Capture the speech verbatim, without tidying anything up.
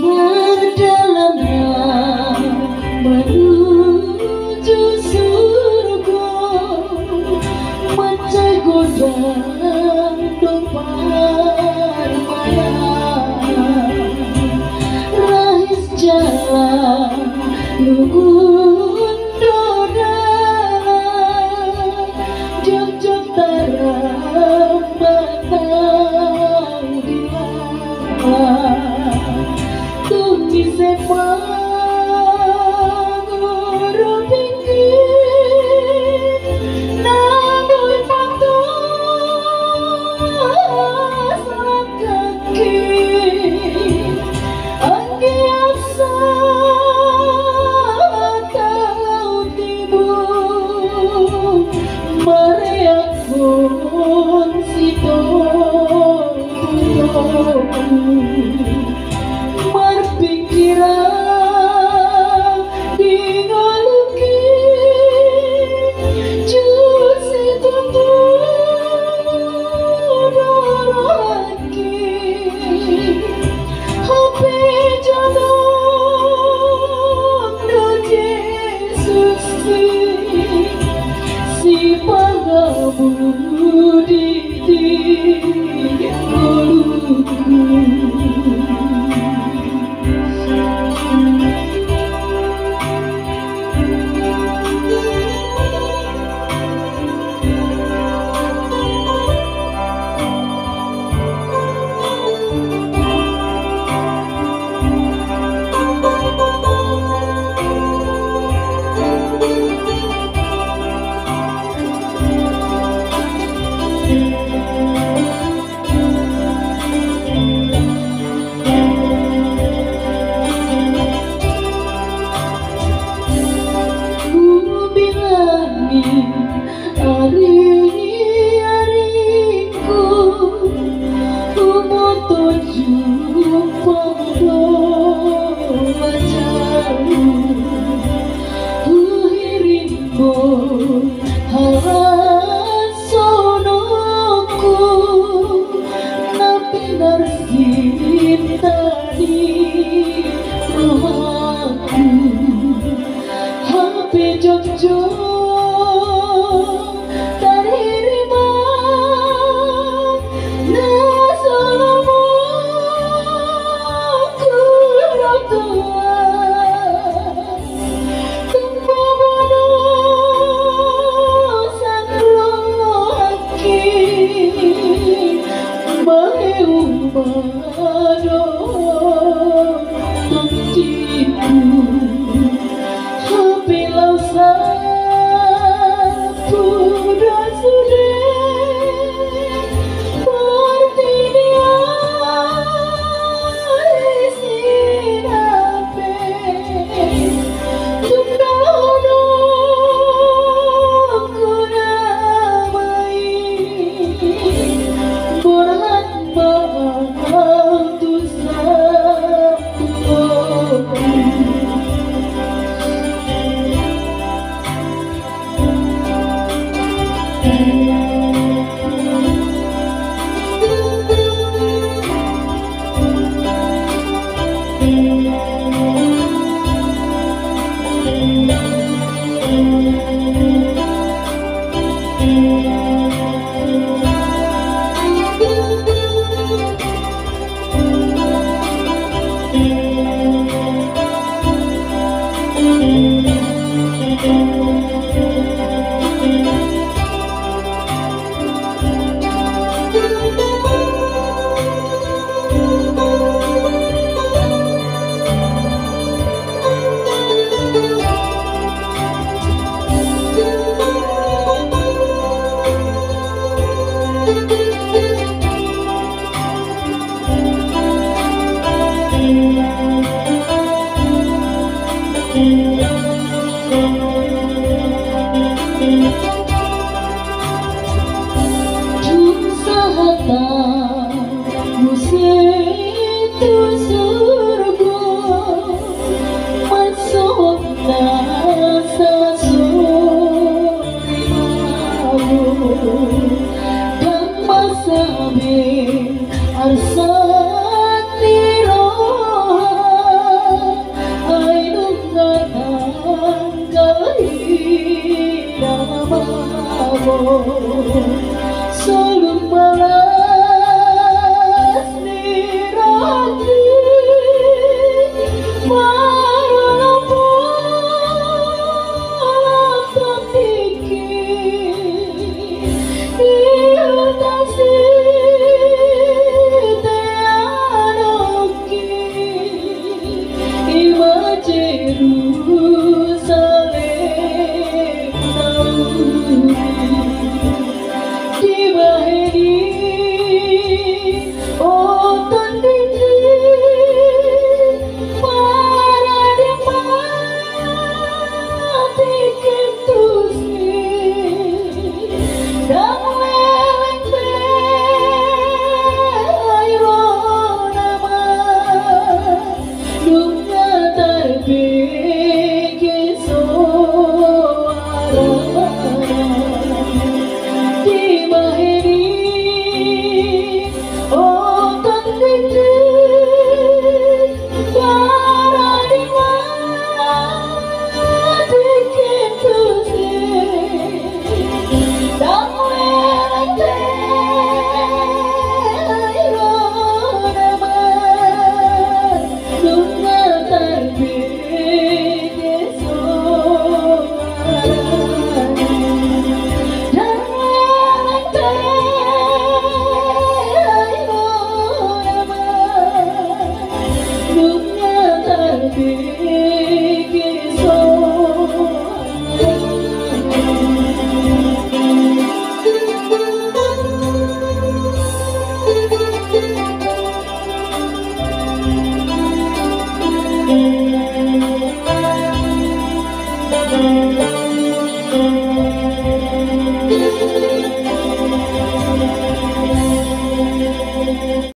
Mardalanna menuju surgo, mansai godang do parmalaan. Rahis jala lungun do dalan, jongjong taramba di laho. Tung ise mangorupingki, na boi pantas langkangki. Anggiat sahat ahu tibu, mareakhon sitotoku. Marpingkiran di ngolungki, jut situtu do rohangki. Hape jonok do Jesus i, sipangabudu di ngolungku. Hubilangi ari-arinku, huboto jumpang do wajahmu, huhirim do halas sononku, na pinarsinta di rohangku. Hape jongjong taririman na so lomo hurang tua. Tung bobodo sang rohangki, maheuma do tondiku. Hape laos sahat do sude portibi on, isi na pe tung dohononku nama i, borhat ma ahu tu Muse tu surgo, masuk nasa sorimamu, dan masabe arsat ni roha, ai nunga tanggal hira mabon, solun balas ni rohangki, marolopolop tingki, di huta siteanonki, i ma Jerusalem na uli. Dibahen i, o tondidik, parading ma tingkim tusi, ndang leleng be ai ro nama, nunga tarbege soarana. Dibahen i, o tondidik, parading ma tingkim tusi, ndang leleng be ai ro nama, nunga tarbege soarana. Ndang leleng be ai ro nama, nunga tarbege soarana.